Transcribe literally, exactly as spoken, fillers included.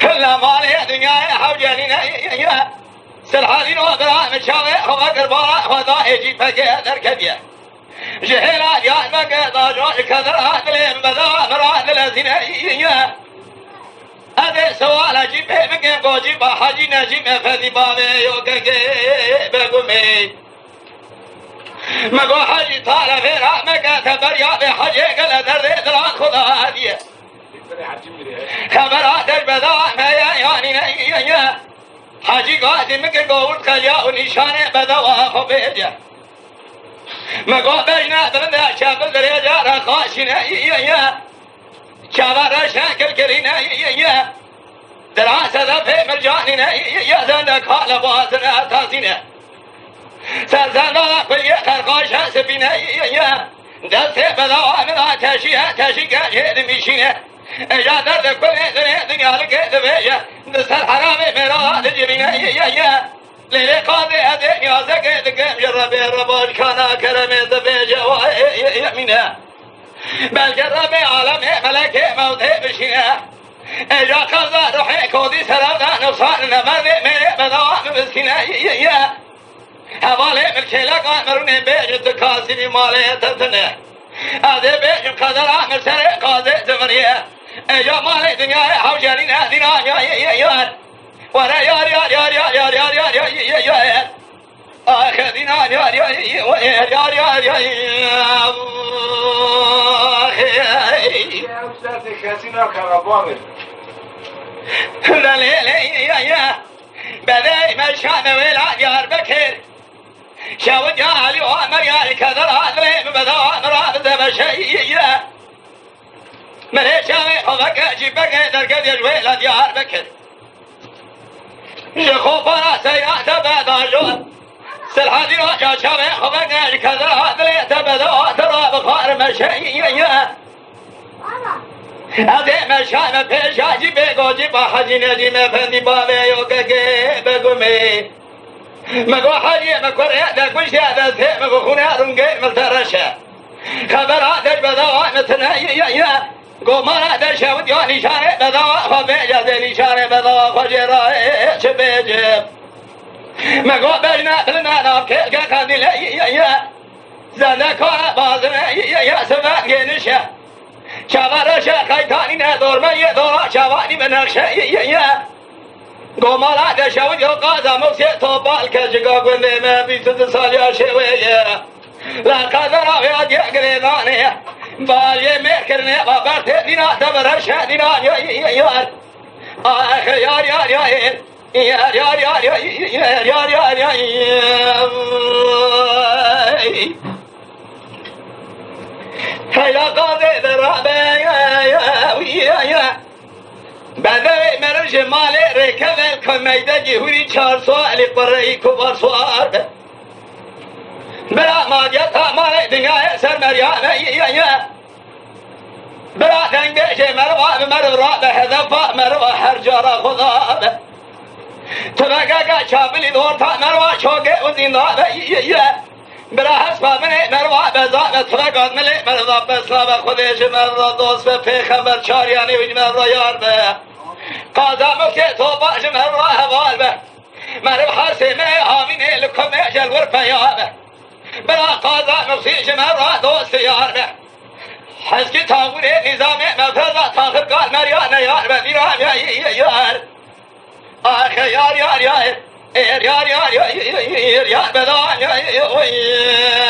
Hilla malê dinyayê hewce nîne ye. Silhadîn o bira min çavê xwe kir bala xwe da êcî pekê derketiye. Ji hêla Diyarbekir da jo ji kedira dilê min beda min ra dilezîne ye. Ez ê sewala cî pê bikim, go cî ba Hecî Necîb Efendî bavê yo kekê Begumê. Me go Hecî tare vêra meke, te beriya vê Hecê gele derdê dilan xwe da hediye. Xebera te ji beda me ye yanî ne ye. Hecî gazî min kir go wird xeliya û nîşanê bedewa xwe bêje. Me go bejne bilinde çepil dirêje re xaşîne ye. Çava reşe kilkilîne ye. Dira sedefê mircanîne ye, zendek hale bazine tazîne. Ser zendana kuliyê qerqaşe sipîne ye. Destê belawa min ateşî ye, teşî gecê dimîşîne. Eja derdê kulê dinê dinyalike dibêje. Di ser heramê mêra dicivîne ye. Lêlê qadê ez ê niyazekê dikim ji Rebê, Reba ji kana keremê dibêje wa ê, ê, ê, yemîne. Belkî Rebê alemê melekê mewtê bişîne. Êca qeza ruhê kodî serevda nifsan nemerdê mêrê bedava bibistîne. Ye, ye, ye. Hevalê min kêleka mirûnê bêjin tu kasî vî malê te tune. Ez ê bêjim qedera min serê qazê dimiriye. Êca malê dinyayê hewce nîne dîna ye, ye, ye, ye. Were yar, yar, yar, yar, yar, yar, yar, yar, yar, yar, yar. Ah, Xedîna, yar, yar, yar, yar, yar, yar, yar. Ah, hey. Ew sesê kesî nakara bavê. Le, le, le, ya, ya. Bedey me şane wê la Diyarbekir. Şewit ya Elî Omer ya Kedir Adilê mi beda Omer Adil de beşe, ya. Mirê çavê xwe veke cî pekê derketiye ji wê la Diyarbekir. Ji xwe para seyra te be dajo. Silhadî roja çavê xwe veke ji kedira dilê te be da te ra bi xwe meşe ye. Ez ê meşane pêşa cî bê gocî ba Hecî Necîm Efendî bavê yo kekê Begumê. Me go Hecî me kurê de kuştê destê me bi xûnê rûngê me tereşe. Xebera te ji bedawa me tine ye, ye, ye. Go mala te şewit ya nîşanê bedawa xwe bêje, dê nîşanê bedawa xwe jê ra, e, e, çi bêje. Me go bejne, bilne, nav kêlke qendîle ye, ye, ye. Zendekare bazine ye, ye, ye, sibe gênişe. Çava reşe xeytanîne dorme ye, dora çavanî bi nexşe ye, ye, ye. Gomala deşewit yo qaza muksê topal keçika gundê me bîst û du saliya şêwê ye. La qedera wê hatiye girêdanê. Baliyê mêr kirine, va bertê dîna te bi reşe dîna ya, ya, ya. Ah, yar, yar, yar. Yar, yar, yar, yar, yar, yar, yar, yar. Heyla qadê de rabe, ya, ya, ya, ya. Bedewê meriv ji malê rêkeve, ke meydegî hûrî çar sualî qureyî kubar suar be. Bira maliyeta malê dinyayê ser meriyane ye, ye, ye. Bira dengbêjê meriva bi meriv rabe, hedefa meriva her cara xwe da be. Tivegeke çabilî di orta meriva çokê û zînda be, ye, ye, ye. Bira hespa min ê merva beza be, tiveka min ê merva besna be, Xwedê ji merva dost be, pêxember çariyanê wî merva yar be. Qaza Muxtê topa ji me re heval be. Meriv hersê me havînê li ku me jel wir peya be. Bira Qaza Muxtî ji me re dost yar be. Hezkî tavûrê nîzamê me feza taxir kal merya ne yar be. Vîra ya yar. Axe yar yar yar. Êr yar yar yar. Yar bedan yar.